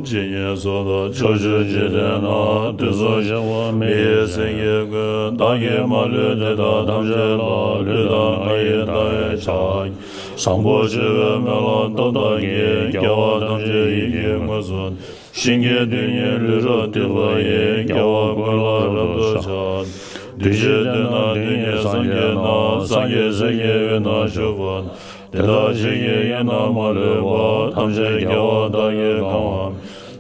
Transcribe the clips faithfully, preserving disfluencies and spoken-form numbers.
ཇི་སྙེད་སུ་དག་ཕྱོགས་བཅུའི་འཇིག་རྟེན་ན། དུས་གསུམ་གཤེགས་པ་མི་ཡི་སེང་གེ་ཀུན། བདག་གིས་མ་ལུས་དེ་དག་ཐམས་ཅད་ལ། ལུས་དང་ངག་ཡིད་དང་བས་ཕྱག་བཟང་པོ་བྱེ་བའི་སྨོན་ལམ་སྟོབས་དག་གིས། རྒྱལ་བ་ཐམས་ཅད་ཡིད་ཀྱིས་མངོན་སུམ། ཞིང་གི་རྡུལ་སྙེད་ལུས་རབ་བཏུད་པ་ཡིས། རྒྱལ་བ་ཀུན་ལ་རབ་ཏུ་ཕྱག་འདུས་བྱས་དེ་རྣམས་དེ་ཉིད་སངས་རྒྱས་རྣམས། སངས་རྒྱས་སྲས་ཀྱི་དབུས་ན་བཞུགས་པ། དེ་དག་ཕྱིས་ཀྱི་ཡུལ་རྣམས་མ་ལུས་པ། ཐམས་ཅད་རྒྱལ་བ་དག་གིས་གང་བ།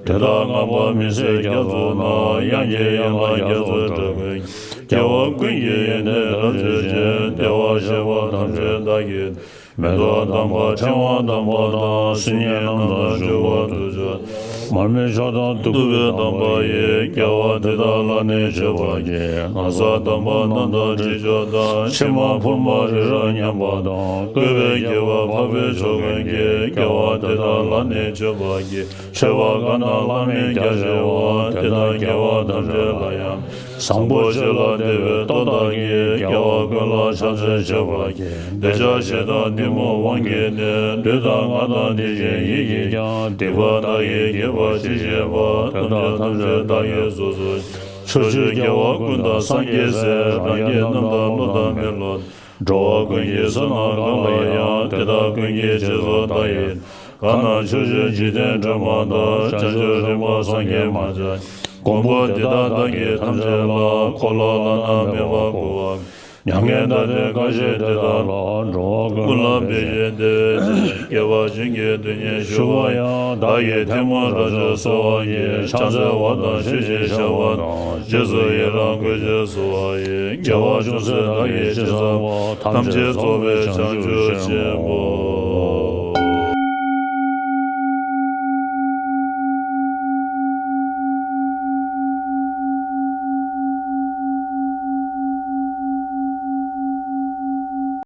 དེ་དག་བསྔགས་པ་མི་ཟད་རྒྱ་མཚོ་རྣམས། དབྱངས་ཀྱི་ཡན་ལག་རྒྱ་མཚོའི་སྒྲ་ཀུན། རྒྱལ་བ་ཀུན་གྱི་ཡོན་ཏན་རབ་བརྗོད་ཅིང་། བདེ་བར་གཤེགས་པ་ཐམས་ཅད་བདག་གིས། མེ་ཏོག་དམ་པ་ཕྲེང་བ་དམ་པ་དང་། སིལ་སྙན་རྣམས་དང་བྱུག་པ་དུར་ཁྲོད། མར་མེ་མཆོག་དང་བདུག་པའི་དམ་པ་ཡིས། རྒྱལ་བ་དེ་དག་ལ་ནི་མཆོད་པར་བགྱི། ན་བཟའ་དམ་པ་རྣམས་དང་དྲི་མཆོག་དང་། ཕྱེ་མ་ཕུར་མ་རི་རབ་མཉམ་པ་དང་། བཀོད་པའི་དགྱེས་པ་འཕགས་པའི་མཆོག་ཀུན་གྱིས། རྒྱལ་བ་དེ་དག་ལ་ནི་མཆོད་པར་བགྱི། མཆོད་པ་གང་རྣམས་བླ་མེད་རྒྱ་ཆེ་བ། དེ་དག་རྒྱལ་བ་ཐམས་ཅད་ལ་ཡང་། བཟང་པོ་སྤྱོད་ལ་བདེ་བའི་སྟོབས་དག་གིས། རྒྱལ་བ་ཀུན་ལ་ཕྱག་འཚལ་མཆོད་པར་བགྱི། འདོད་ཆགས་ཞེ་སྡང་གཏི་མུག་དབང་གིས་ནི། ལུས་དང་ངག་དང་དེ་བཞིན་ཡིད་ཀྱིས་ཀྱང་། སྡིག་པ་བདག་གིས་བགྱིས་པ་ཅི་མཆིས་པ། དེ་དག་ཐམས་ཅད་བདག་གིས་སོ་སོར་བཤགས། ཕྱོགས་བཅུའི་རྒྱལ་བ་ཀུན་དང་སངས་རྒྱས་སྲས། རང་རྒྱལ་རྣམས་དང་བསླུ་དང་མི་བསླུ། འགྲོ་བ་ཀུན་གྱི་བསོད་ནམས་གང་ལ་ཡང་། དེ་དག་ཀུན་གྱི་རྗེས་སུ་བདག་ཡི། གང་རྣམས་ཕྱོགས་བཅུའི་འཇིག་རྟེན་སྒྲོན་མ་དང་། བྱང་ཆུབ་རིམ་པ་སངས་རྒྱས་མ་ཆགས། མགོན་པོ་འདི་དག་བདག་གིས་ཐམས་ཅད་ལ། འཁོར་ལོ་བླ་ན་མེད་པ་བསྐོར་བ། མྱ་ངན་འདའ་སྟོན་དཀའ་སྤྱད་དེ་དག་ལ། འགྲོ་བ་ཀུན་ལ་ཕན་ཞིང་བདེ་བའི་ཕྱིར། སྐྱེ་བ་གཞན་གྱི་དོན་སྙིང་ཞུ་བ་ཡང་། བདག་གིས་ཐལ་མོ་སྒྲ་ཆོས་གསོལ་བར་བགྱི། ཕྱག་འཚལ་བ་དང་མཆོད་ཅིང་བཤགས་པ་དང་། རྗེས་སུ་ཡི་རང་བསྐུལ་ཞིང་གསོལ་བ་ཡི། དགེ་བ་ཅུང་ཟད་བདག་གིས་ཅི་བསགས་པ། ཐམས་ཅད་རྫོགས་པའི་བྱང་ཆུབ་ཆེན་པོ།